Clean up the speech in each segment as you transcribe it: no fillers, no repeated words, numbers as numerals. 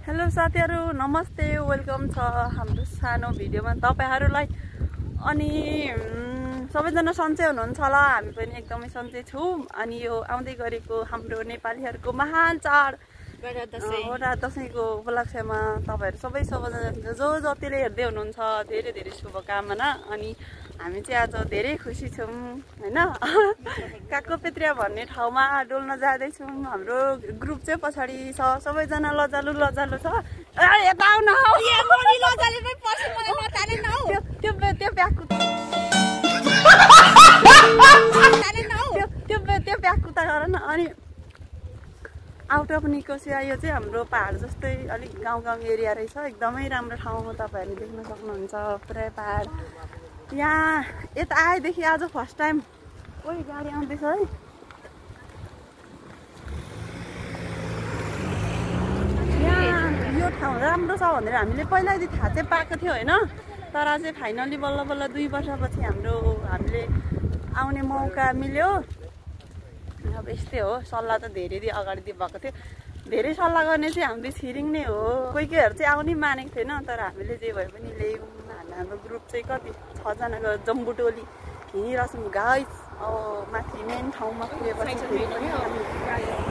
Hello साथीहरु नमस्ते welcome छ हाम्रो सानो भिडियोमा तपाईहरुलाई अनि सबैजना सन्चै हुनुहुन्छ होला हामी पनि एकदमै सन्चै छौं अनि यो आउँदै गरेको हाम्रो नेपालीहरुको महान चाड बडा दशैंको उपलक्ष्यमा तपाईहरु सबैजना जो जतिले हेर्दै हुनुहुन्छ धेरै धेरै शुभकामना अनि हामी चाहिँ आज धेरै खुसी छौं हैन काको पेत्रिया भन्ने ठाउँमा डोल्न जाँदै छौं हाम्रो ग्रुप चाहिँ पछाडी छ सबैजना लजालु छ यता आउन हौ मोनी लजाले पनि पछि मलाई नचाले न हौ त्यो ब्यागको त्यो ब्यागको त गर न अनि आउट अफ निकोसिया यो चाहिँ हाम्रो पहाड जस्तै अलिक गाउँ एरिया रहेछ एकदमै राम्रो ठाउँ हो तपाईहरुले देख्न सक्नुहुन्छ पुरै पहाड यहाँ यता आएदेखि आज फर्स्ट टाइम कोही गाडी आउँदैछ है यहाँ यो ठाउँ राम्रो छ भनेर हामीले पहिल्यैदेखि थाहा चाहिँ पाएको थियो हैन तर चाहिँ फाइनली बल्ल बल्ल 2 वर्षपछि हामीले आउने मौका मिल्यो अब यस्तै हो सल्लाह त धेरै अगाडि भएको थियो धेरै सल्लाह गर्ने चाहिँ हाम्रो छिरिङ नै हो कोहीहरु चाहिँ आउनै मानेको थिएन तर हामीले जे भए पनि ल्यायौं हाम्रो ग्रुप चाहिँ कति 6 जनाको जम्बु टोली हिँडिरहेछौं गाइस अब माथि मेन ठाउँमा पुगेपछि फेरि पनि हामी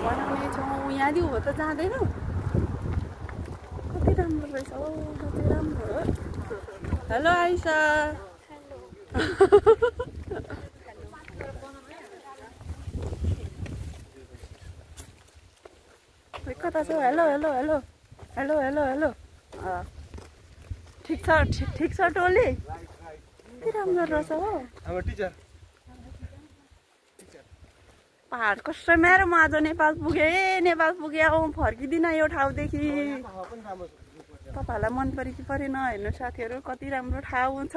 बनाउने छौं यहाँदी हो त जाँदैन कति राम्रो रहेछ हो कति राम्रो हो हेलो आइसा कता छ हेलो ठीक छ टोली के राम्रो रहेछ हो हाम्रो टिचर पहाड कसै मेरो म आज नेपाल पुगे फर्किदिन यो ठाउँदेखि तपाईहरुलाई मन परे कि परेन हेर्नु साथीहरु कति राम्रो ठाउँ छ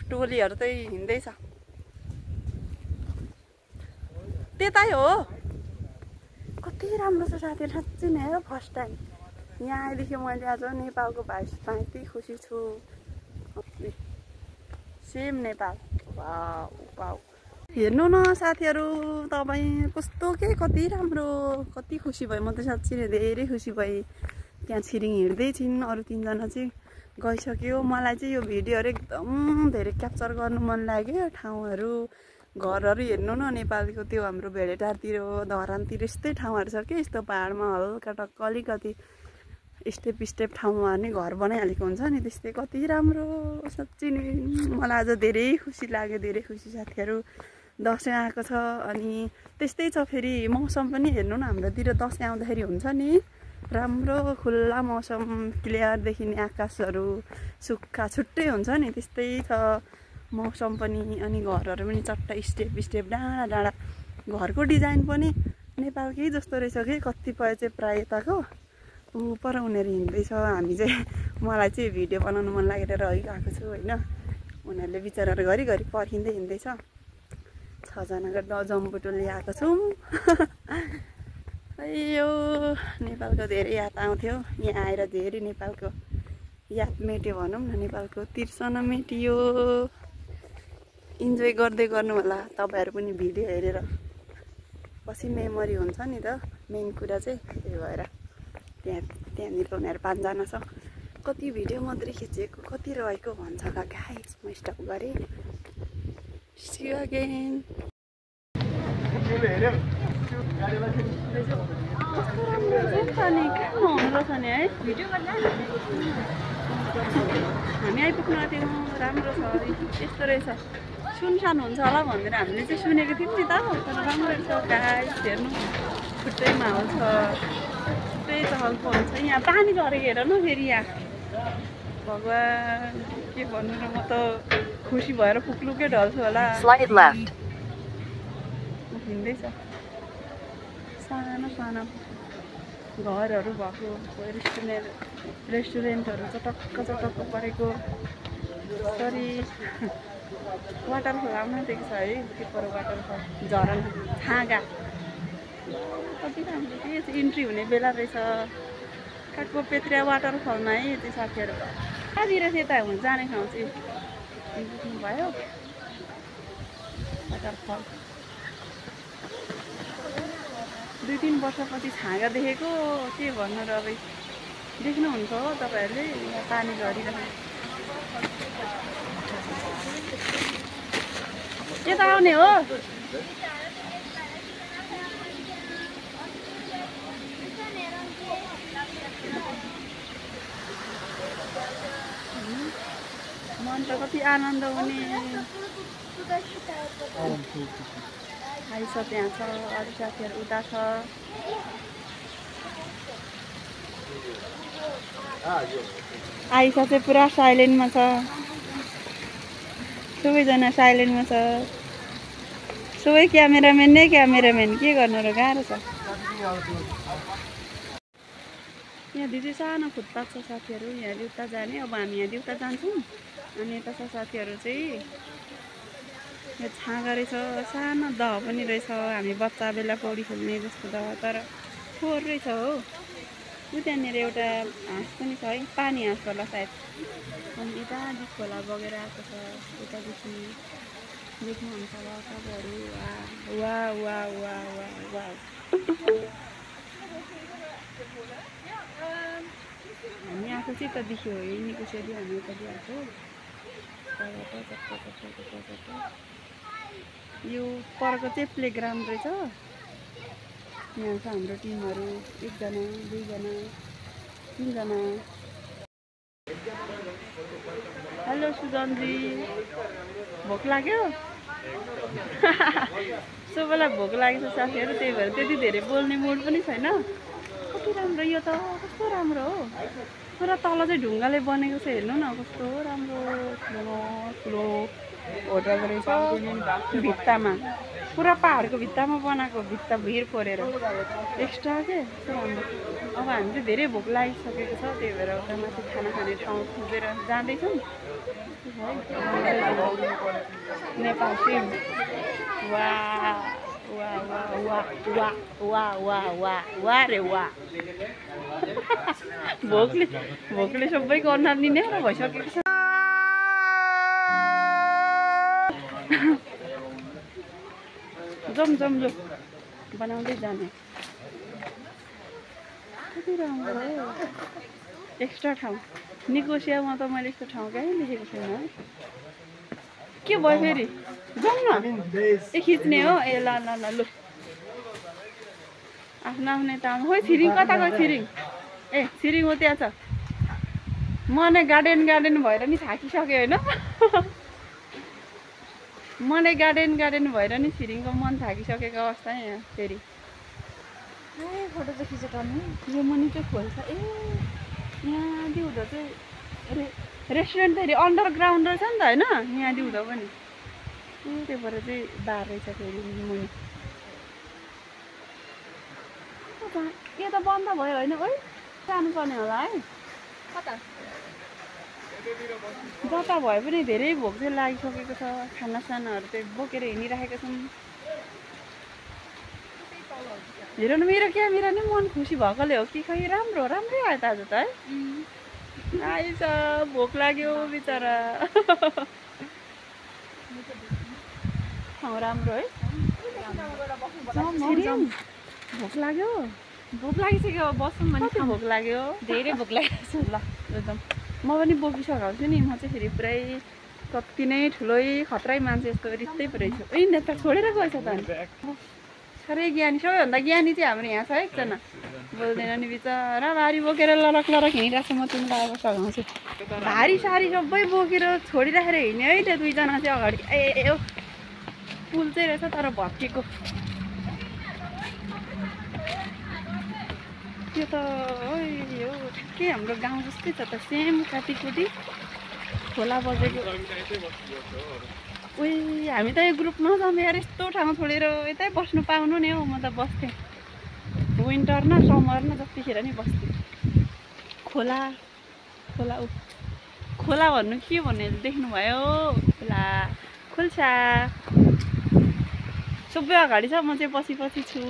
टोलीहरु चाहिँ हिँड्दैछ त्यतै हो कति राम्रो छ साथीहरु साच्चै नै हो फर्स्ट टाइम यहाँ आएदेखि मैले आज नेपालको भाइस पाएँ खुसी छु सेम नेपाल वाउ हेर्नु न साथीहरु तपाई कस्तो के कति राम्रो कति खुसी भए म त साच्चै नै धेरै खुसी भए त्यहाँ छिरिङ हिँड्दै छिन् अरु 3 जना चाहिँ गइसक्यो मलाई चाहिँ यो भिडियोहरु एकदम धेरै क्याप्चर गर्नु मन लाग्यो ठाउँहरु घरहरु हेर्नु न नेपालको त्यो हाम्रो भेडेटारतिर धरानतिर यस्तै ठाउँहरु छ के यस्तो पहाडमा हल्का टक्क अलिकति स्टेप ठाउँमा नि घर बनाइहालेको हुन्छ नि त्यस्तै कति राम्रो साच्चै नि मलाई आज धेरै खुसी लाग्यो धेरै खुसी साथीहरु दशैं आएको छ अनि त्यस्तै छ फेरि मौसम पनि हेर्नु न हाम्रोतिर दशैं आउँदाखेरि हुन्छ नि राम्रो खुल्ला मौसम क्लियर देखिने आकाशहरु सुक्खा छुट्टै हुन्छ नि त्यस्तै छ मौसम पनि अनि घरहरु पनि चट्टा स्टेप डाँडा घरको डिजाइन पनि नेपालकै जस्तो रहेछ के कतिपय चाहिँ प्रायताको पर उनीहरु हिँड्दैछ हामी चाहिँ मलाई चाहिँ भिडियो बनाउनु मन लागेर रहिरहेको छु हैन उनीहरुले बिचाराहरु घरि पर्खिँदै हिँड्दैछ 6 जनाको जम्बु टोली आएको छौं अयो नेपालको धेरै याद आउँथ्यो यहाँ आएर धेरै नेपालको याद मेट्यो भनौं न नेपालको तिर्सना मेटियो इन्जोय गर्दै गर्नु होला तपाईहरु पनि भिडियो हेरेर पछि मेमोरी हुन्छ नि त मेन कुरा चाहिँ त्यही भएर त्यहाँनिर उनीहरु 5 जना छ कति भिडियो मात्रै खिचेको कति रहेको भन्छ गाइस म स्टप गरे सी यु अगेन हामी आइपुग्नु आँट्यौँ राम्रो छ यस्तो रहेछ सुनसान हुन्छ होला भनेर हामीले चाहिँ सुनेको थियौँ नि त तर राम्रो छ गाइस हेर्नु छुट्टै माहौल छ छुट्टै चहलको हुन्छ यहाँ पानी झरेको हेर न फेरि यहाँ भगवान के भन्नु र म त खुसी भएर पुक्लुकै ढल्छु होला हिँड्दैछ सानो घरहरु भएको रेस्टुरेन्टहरु चटक्क परेको सरी वाटरफल आउन आँटेको छ है पर वाटरफल झरना छाँगा कति राम्रो के इन्ट्री हुने बेला रहेछ काको पेत्रिया वाटरफलमा है त्यो साथीहरु कहाँतिर त्यता जाने ठाउँ चाहिँ भयो वाटरफल 2-3 वर्षपछि छाँगा देखेको के भन्नु र अब देख्नुहुन्छ हो तपाईहरुले यहाँ पानी झरिरहेको यता आउने हो मन त कति आनन्द हुने आइस त्यहाँ छ अरू साथीहरू उता छ आइसा चाहिँ पुरा साइलेन्टमा छ सबैजना साइलेन्टमा छ सबै क्यामेराम्यान नै क्यामेराम्यान के गर्नु र गाह्रो छ यहाँ दिदी सानो फुटपाथ छ साथीहरू यहाँ दिउता जाने अब हामी यहाँ दिउता जान्छौँ अनि यता छ साथीहरू चाहिँ यो छाँगा रहेछ सानो दह पनि रहेछ हामी बच्चा बेला पौडी खेल्ने जस्तो दह तर फोहोर रहेछ हो उ त्यहाँनिर एउटा हाँस पनि छ है पानी हाँस होला सायद अनि यतादेखि खोला बगेर आएको छ यतादेखि देख्नुहुन्छ होला तपाईँहरू वा वा वा वा वा हामी आएको चाहिँ यतादेखि हो निकोसेरी हामी यतादेखि आएको यो परको चाहिँ प्लेग्राउन्ड रहेछ यहाँ छ हाम्रो टिमहरू 1 जना 2 जना 3 जना हेलो सुजनजी भोक लाग्यो सबैलाई भोक लागेको छ साथीहरू त्यही भएर त्यति धेरै बोल्ने मुड पनि छैन कति राम्रो यो त कस्तो राम्रो हो पुरा तल चाहिँ ढुङ्गाले बनेको छ हेर्नु न कस्तो राम्रो ठुलो ठुलो होटल रहेछ भित्तामा पुरा पहाडको भित्तामा बनाएको भित्ता भिर परेर एक्स्ट्रा के राम्रो अब हामी चाहिँ धेरै भोक लागिसकेको छ त्यही भएर उता माथि खाना खाने ठाउँ खोजेर जाँदैछौँ नेपाल फिल्म वा वा वा वा वा वा वा वा वा रे वा भोकले सबैको अनुहार निनेर भइसकेको छ जम जम जो बनाउँदै जाने कति राम्रो हो एक्स्ट्रा ठाउँ निकोसियामा त मैले यस्तो ठाउँ कहीँ देखेको छैन के भयो फेरि जाउँ न ए खिच्ने हो ए ल ल ल लु आफ्नो आफ्नै ठाउँ खोइ छिरिङ कता गयो छिरिङ ए छिरिङ हो त्यहाँ छ म नै गार्डन भएर नि थाकिसक्यो होइन मलाई गार्डन भएर नि छिरिङको मन थाकिसकेको अवस्था यहाँ फेरि फोटो चाहिँ खिचेको यो मुनि चाहिँ खोल्छ ए यहाँ दिउँदो चाहिँ रेस्टुरेन्ट फेरि अन्डरग्राउन्ड रहेछ नि त होइन यहाँ दिउँदो पनि त्यही भएर चाहिँ बार रहेछ फेरि मुनि के त बन्द भयो होइन ओइ जानुपर्ने होला है कता जता भए पनि धेरै भोक चाहिँ लागिसकेको छ खानासानाहरू चाहिँ बोकेर हिँडिराखेका छौँ हेर न मेरो क्यामेरा नै मन खुसी भएकोले हो कि खै राम्रो राम्रै आयो त आज त है आएछ भोक लाग्यो बिचरा राम्रो है भोक लाग्यो भोक लागिसक्यो बसौँ भने भोक लाग्यो धेरै भोक लागेको छ ल एकदम म पनि बोकिसकेको छु नि म चाहिँ फेरि पुरै कति नै ठुलै खतरै मान्छे जस्तो रित्तै परेछु ए नेता छोडेर गएछ त साह्रै ज्ञानी सबैभन्दा ज्ञानी चाहिँ हाम्रो यहाँ छ एकजना बोल्दैन नि बिचरा भारी बोकेर लरक हिँडिरहेको छ म तिमीलाई अब सघाउँछु भारी सारी सबै बोकेर छोडिराखेर हिँड्ने है त्यो 2 जना चाहिँ अगाडि ए पुल चाहिँ रहेछ तर भत्केको त्यो त यो के हाम्रो गाउँ जस्तै छ त सेम काटीकुटी खोला बजेको उही हामी त यो ग्रुप नजमेर यस्तो ठाउँ छोडेर यतै बस्नु पाउनु नि हौ म त बस्थेँ विन्टर न समर न जतिखेर नि बस्थेँ खोला भन्नु के भन्ने देख्नुभयो खोला खोल्सा सबै अगाडि छ म चाहिँ पछि छु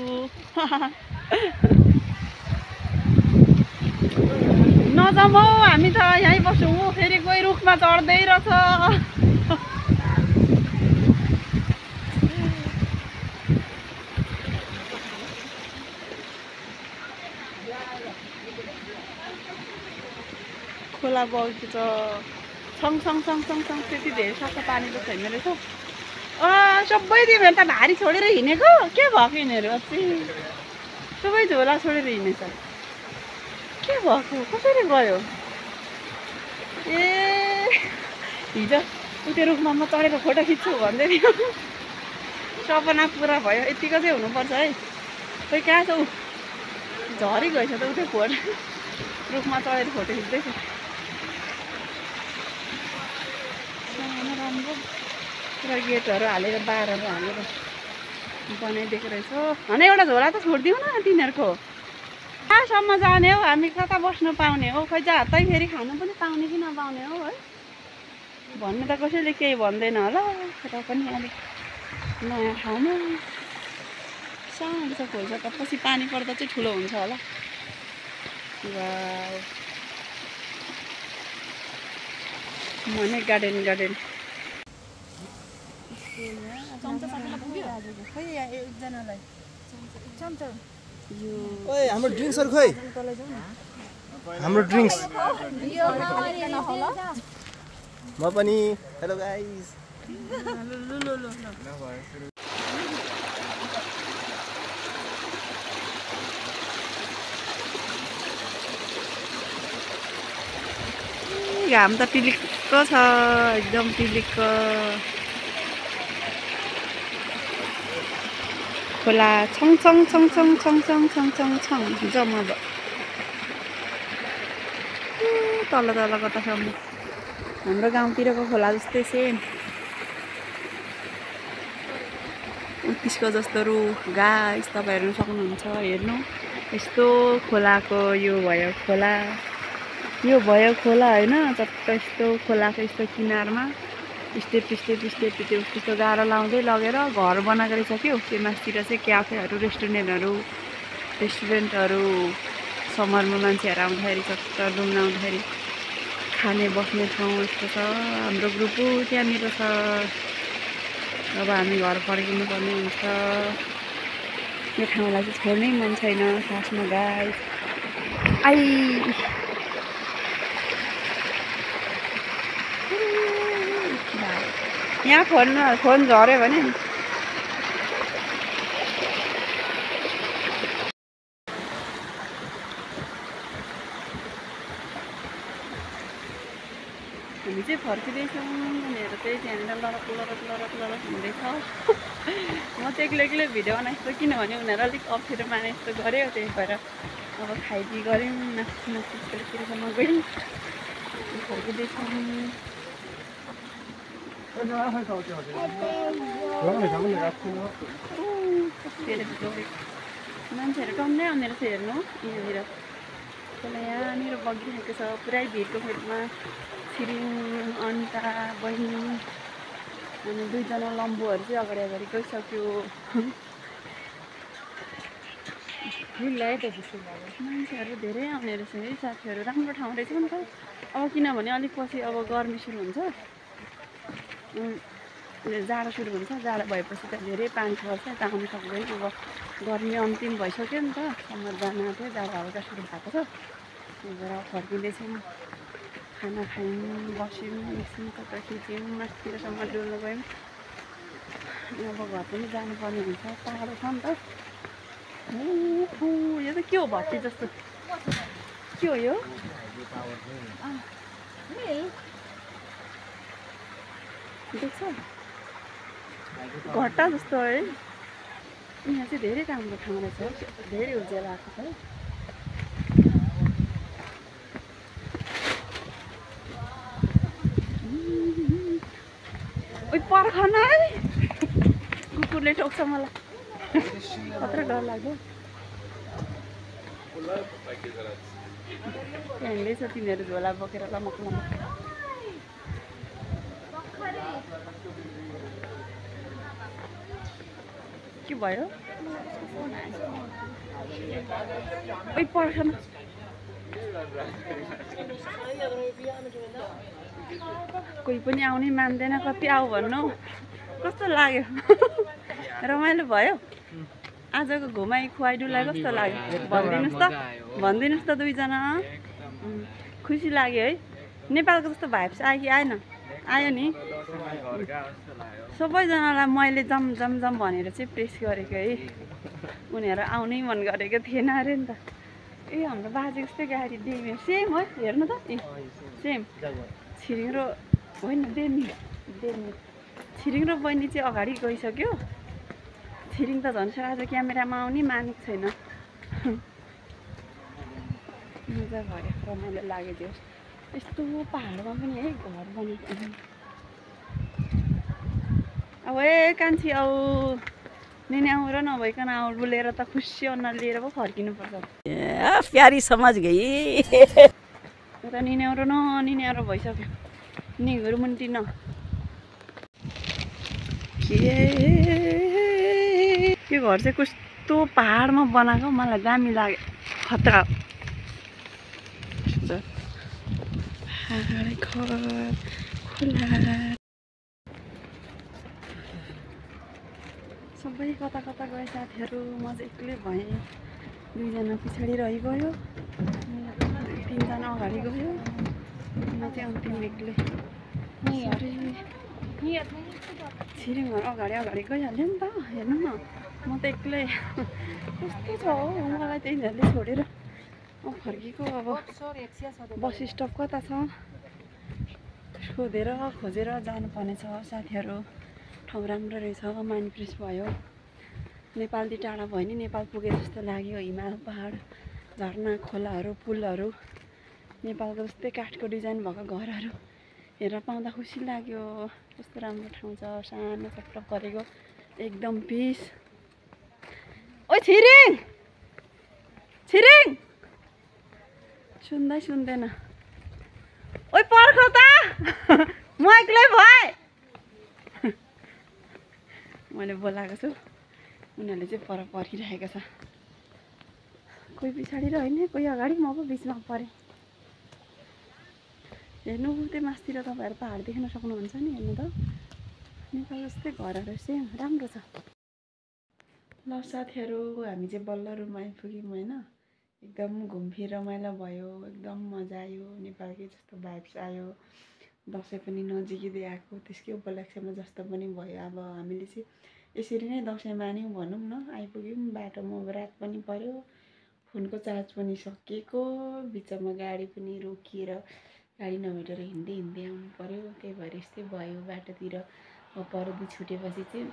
नजाउँ हामी त यहीँ बस्छौँ फेरि कोही रुखमा चढ्दै रहेछ खोला बगेको छ छङ छङ छङ छङ छङ त्यति धेरै सफा पानी त छैन रहेछ सबै तिमीहरू त भारी छोडेर हिँडेको के भएको यिनीहरू अस्ति सबै झोला छोडेर हिँडेछ के भएको कसरी गयो ए हिजो त्यो रुखमा म चढेर फोटो खिच्छु भन्दै थियो सपना पुरा भयो यतिको चाहिँ हुनुपर्छ है खोइ कहाँ छ ऊ झरी गएछ त उतै फोटो रुखमा चढेर फोटो खिच्दैछ राम्रो पुरा गेटहरू हालेर बारहरू हालेर बनाइदिएको रहेछ होइन एउटा झोला त छोडिदिउँ न तिनीहरूको कहाँसम्म जाने हो हामी कता बस्न पाउने हो खोइ जहाँ फेरि खानु पनि पाउने कि नपाउने हो है भन्नु त कसैले केही भन्दैन होला र पनि अलिक नयाँ ठाउँमा सानो छ खोइ त पछि पानी पर्दा चाहिँ ठुलो हुन्छ होला मनै गार्डन गार्डन हाम्रो ड्रिङ्क्सहरू खोइ हाम्रो ड्रिङ्क्स म पनि हेलो गाइस घाम त टिलिक्क छ एकदम टिलिक्क खोला छङ छङ छङ छङ छङ छङ छङ छङ छङ जम्मा भयो तल तल कतासम्म हाम्रो गाउँतिरको खोला जस्तै सेम उत्तिसको जस्तो रुख गाइस तपाईँ हेर्नु सक्नुहुन्छ हेर्नु यस्तो खोलाको यो भयो खोला होइन चट्ट यस्तो खोलाको यस्तो किनारमा स्टेप त्यस्तो गाह्रो लाउँदै लगेर घर बनाएको रहेछ क्या त्यो मासतिर चाहिँ क्याफेहरू रेस्टुरेन्टहरू समरमा मान्छेहरू आउँदाखेरि चट्ट डुल्न आउँदाखेरि खाने बस्ने ठाउँ यस्तो छ हाम्रो ग्रुप त्यहाँनिर छ अब हामी घर फर्किनु पर्ने हुन्छ यो ठाउँलाई चाहिँ छोड्नै मन छैन खासमा गाइस यहाँ फोन झऱ्यो भने हामी चाहिँ फर्किँदैछौँ भनेर चाहिँ त्यहाँनिर लरक हुँदैछ म चाहिँ एक्लै भिडियो बनाए जस्तो किनभने उनीहरू अलिक अप्ठ्यारो माने जस्तो गऱ्यो त्यही भएर अब खाइदिई गऱ्यौँ नाच्नुसम्म गयौँ फर्किँदैछौँ मान्छेहरू टन्नै आउने रहेछ हेर्नु यहाँनिर यहाँनिर बगिरहेको छ पुरै भिडको फेदमा छिरिङ अन्ता बहिनी अनि दुईजना लम्बुहरू चाहिँ अगाडि गइसक्यो मान्छेहरू धेरै आउने रहेछ है साथीहरू राम्रो ठाउँ रहेछ नि त अब किनभने अलिक पछि अब गर्मी सुरु हुन्छ जाडो सुरु हुन्छ जाडो भएपछि त धेरै पानी पर्छ यता आउनु सक्दैन अब गर्मी अन्तिम भइसक्यो नि त समर जान थियो जाडो हल्का सुरु भएको छ त्यही भएर फर्किँदैछौँ खाना खायौँ बस्यौँ एकछिन कता खिच्यौँ माथितिरसम्म डुल्नु गयौँ अब घर पनि जानुपर्ने हुन्छ टाढो छ नि त यो त के हो भत्ती जस्तो के हो यो देख्छ घट्टा जस्तो है यहाँ चाहिँ धेरै राम्रो ठाउँ रहेछ धेरै उज्यालो आएको छ है पर्खन है कुकुरले टोक्छ मलाई कत्रो डर लाग्यो त्यहाँ हिँड्दैछ तिनीहरू झोला बोकेर लमक के भयो पर्खन कोही पनि आउनै मान्दैन कति आऊ भन्नु कस्तो लाग्यो रमाइलो भयो आजको घुमाइ खुवाइ डुलाइ कस्तो लाग्यो भनिदिनुहोस् त दुईजना खुसी लाग्यो है नेपालको जस्तो भाइब्स आयो कि आएन? आयो नि। सबैजनालाई मैले जम जम जम भनेर चाहिँ प्रेस गरेको है। उनीहरू आउनै मन गरेको थिएन अरे नि त। ए हाम्रो बाजे जस्तै गाडी देख्यो सेम हो हेर्नु त ए सेम छिरिङ र होइन देनी छिरिङ र बहिनी चाहिँ अगाडि गइसक्यो। छिरिङ त झन् आज क्यामेरामा आउनै मानेको छैन। मजा भयो रमाइलो लाग्यो त्यो यस्तो पाहाडमा पनि है घर बनाएको। अब ए कान्छी आऊ निनी आऊ र नभइकन आऊ बोलेर त खुसी अनुहार लिएर पो फर्किनुपर्छ। प्यारी समझ गई उता निनी आऊ र भइसक्यो निहरू मुन्टी न के घर चाहिँ कस्तो पाहाडमा बनाएको मलाई दामी लाग्यो खतरा सबै कता कता गए साथीहरू म चाहिँ एक्लै भएँ। 2 जना पछाडि रहिगयो 3 जना अगाडि गयो म चाहिँ अन्तिम एक्लै। छिरिङ अगाडि गइहाल्यो नि त हेर्नु न म त एक्लै कस्तो छ हो मलाई त्यही झन्डै छोडेर फर्केको। अब बस स्टप कता छ सोधेर खोजेर जानुपर्ने छ साथीहरू। ठाउँ राम्रो रहेछ माइन्ड फ्रेस भयो। नेपालदेखि टाढा भयो नि नेपाल पुगे जस्तो लाग्यो। हिमाल पहाड झरना खोलाहरू पुलहरू नेपालको जस्तै काठको डिजाइन भएको घरहरू हेरेर पाउँदा खुसी लाग्यो। कस्तो राम्रो ठाउँ छ सानो चक्र परेको एकदम पिस। ओ छिरिङ सुन्दैन ओइ पर्ख त म एक्लै भएँ। मैले बोलाएको छु उनीहरूले चाहिँ पर पर्खिरहेको छ। कोही पछाडि र होइन कोही अगाडि म पो बिचमा परेँ। हेर्नु त्यो मासतिर तपाईँहरू पहाड देख्न सक्नुहुन्छ नि हेर्नु त नेपाल जस्तै घरहरू सेम राम्रो छ। ल साथीहरू हामी चाहिँ बल्ल रुम आइपुग्यौँ होइन। एकदम घुमफिर रमाइलो भयो एकदम मजा आयो। नेपालकै जस्तो भाइब्स आयो। दसैँ पनि नजिकै आएको त्यसकै उपलक्ष्यमा जस्तो पनि भयो। अब हामीले चाहिँ यसरी नै दसैँ मान्यौँ भनौँ न। आइपुग्यौँ बाटोमा रात पनि पर्यो फोनको चार्ज पनि सकिएको बिचमा गाडी पनि रोकिएर गाडी नभेटेर हिँड्दै आउनु पर्यो। त्यही भएर यस्तै भयो बाटोतिर। अब पर्दी छुटेपछि चाहिँ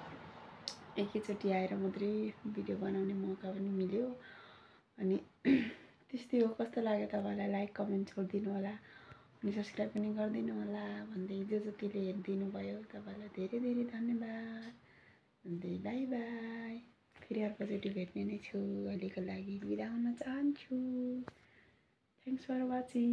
एकैचोटि आएर मात्रै भिडियो बनाउने मौका पनि मिल्यो। अनि त्यस्तै हो। कस्तो लाग्यो तपाईँलाई लाइक कमेन्ट छोडिदिनु होला अनि सब्सक्राइब पनि गरिदिनु होला भन्दै जतिले हेरिदिनु भयो तपाईँलाई धेरै धेरै धन्यवाद भन्दै बाई बाई। फेरि अर्कोचोटि भेट्ने नै छु। अहिलेको लागि बिदा हुन चाहन्छु। Thanks for watching.